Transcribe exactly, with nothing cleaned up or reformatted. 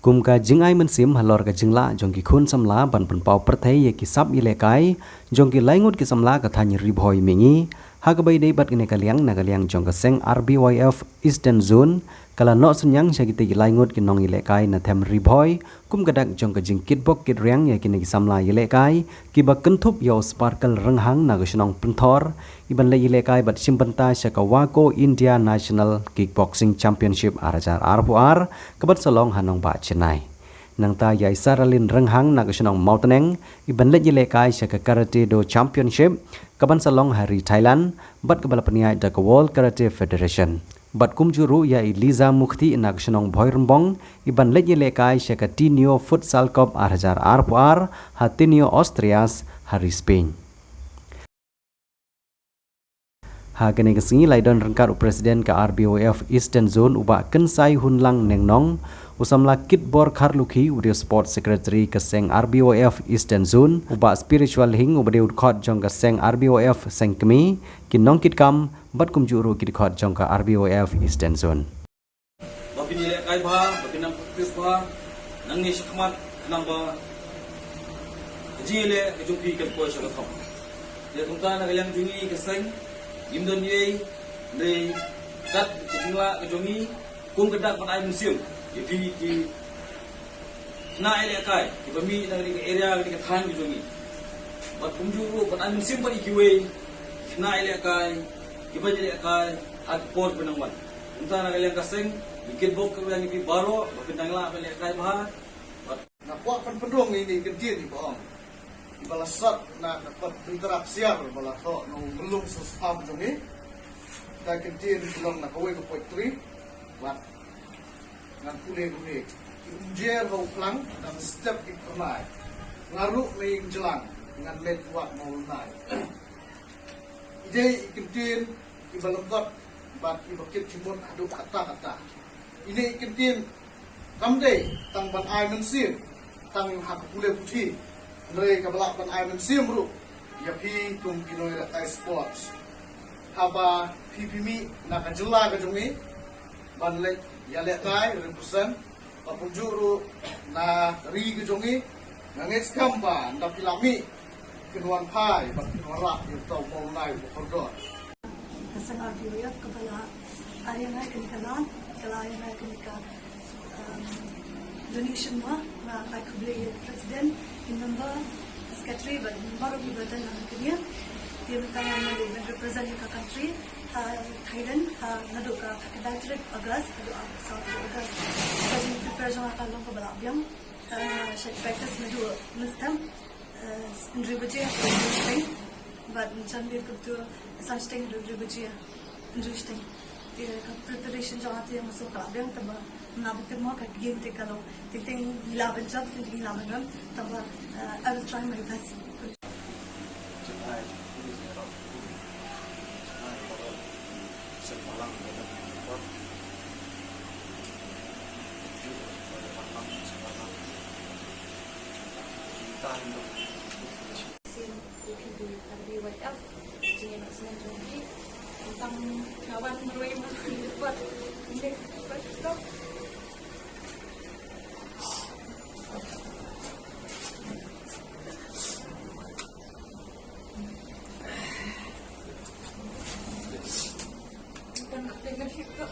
Kum ka jingai mynsiem halor ka jinglah jong ki khun samla ban pynpaw pyrthei ïa ki sap ïalehkai jong ki lai ngut ki samla ka thaiñ Ri Bhoi mynne, ha kaba ïadei bad kane ka liang na ka liang jong ka seng R B Y F Eastern Zone, ka la noh synñiang sha kitei ki lai ngut ki nongïalehkai na them Ri Bhoi, kum ka dak jong ka jingkitbok kitriang ïa kine ki samla ïalehkai, kiba kynthup ïa u Sparkle Rynghang na ka shnong Pynthor, iban leit ïalehkai bad shim bynta sha ka WACO India National Kickboxing Championship ar hajar arphew ar, kaban sa long ha nongbah Chennai. Nangta ïa i Saralin Rynghang na ka shnong Mawtneng, iban leit ïalehkai sha ka Karate Do Championship, kaban sa long ha ri Thailand, bad kaba la pynïaid da ka World Karate Federation. Bad kumjuh ruh ïa i Liza Mukhti na ka shnong Bhoirymbong, iban leit ïalehkai sha ka Tineo Futsal Cup ar hajar arphew ar, ha Tineo Austrias, ha ri Spain. Ha kane ka sngi la ïadon ryngkat u President ka R B Y F Eastern Zone u Bah Kynsai Hunlang Nengnong, u samla Kitbor Kharlukhi uba dei u Sports Secretary ka seng R B Y F Eastern Zone, u Bah Spiritual Hing uba dei u dkhot jong ka seng R B Y F Sengkmie, ki nongkitkam, bad kumjuh ruh ki dkhot jong ka R B Y F Eastern Zone. Ba phin ïalehkai bha, ba phin nang practice bha, nangne shakhmat, khnang ba ka jingïaleh ka jong phi kan poi sha ka thong. Ïa kumta na ka liang jong ngi ka seng, ngim don ei, hynrei kat ka jinglah ka jong ngi, kum ka dak ban ai mynsiem ïa phi ki khynnah ïalehkai kiba mih na kane ka area, kane ka thaiñ ka jong ngi. Bad kumjuh ruh ban ai mynsiem bad ïa kiwei ki khynnah ïalehkai kiba ïalehkai ha ki por ba nang wan. Kumta na ka liang ka seng ngi kitbok kitrwiang ïa phi baroh ba phin nang lah ban ïalehkai bha. Bad nga kwah ban pynrung ïa ine i kyntien iba ong, iba la sot na ka kot Deitarap Siar ba la thoh na u myllung sngewsih jong ngi. Ka kyntien ka long na kawei ka poetry. Bad ngan pule kumne: ki umjer ha u phlang, ngan step ki phyrnai. Nga ruh na ïing jlang, ngan leit wad na u lynai. I dei i kyntien iba lyngkot bad iba kit jingmut haduh katta katta. Ine i kyntien kam dei tang ban ai mynsiem tang ha ka pule puthi, hynrei kaba lah ban ai mynsiem ruh ïa phi kum ki nongïalehkai sports. Haba phi phi mih na ka jylla ka jong ngi ban leit ïalehkai represent, bad kumjuh ruh na ri ka jong ngi, nga ngeit skhem ba ynda phi la mih, phin wan phai bad phin wanrah ïa uta u mawlynai uba kordor. Ka seng R B Y F kaba la ai ïa nga kane ka lad, ka la ai ïa nga kane ka, um, donation mo. Nga ai khublei ïa president, ki member, secretary bad baroh kiba don ha kane. Te mynta nga wan represent ïa ka country ha Thailand, ha naduh ka khatkhyndai tarik August haduh arphew saw tarik August. Ka jingprepare jong nga ka long kaba la biang. Ka shait practice naduh mynstep, eh, hynriew baje haduh hynriew shiteng. Bad jan miet kumta san shiteng haduh hynriew baje, hynriew shiteng. Te ka preparation jong nga te nga sngew ka la biang, tangba nga bad te mo ka game te ka long teng teng ngi lah ban jop, teng teng ngi lah ban rem, tangba, eh, I will try my best. Sien u P B R B Y F, jingïalang snem jong phi. Tang nga wan marwei marwei bad ine bad to. Tang ka teng ka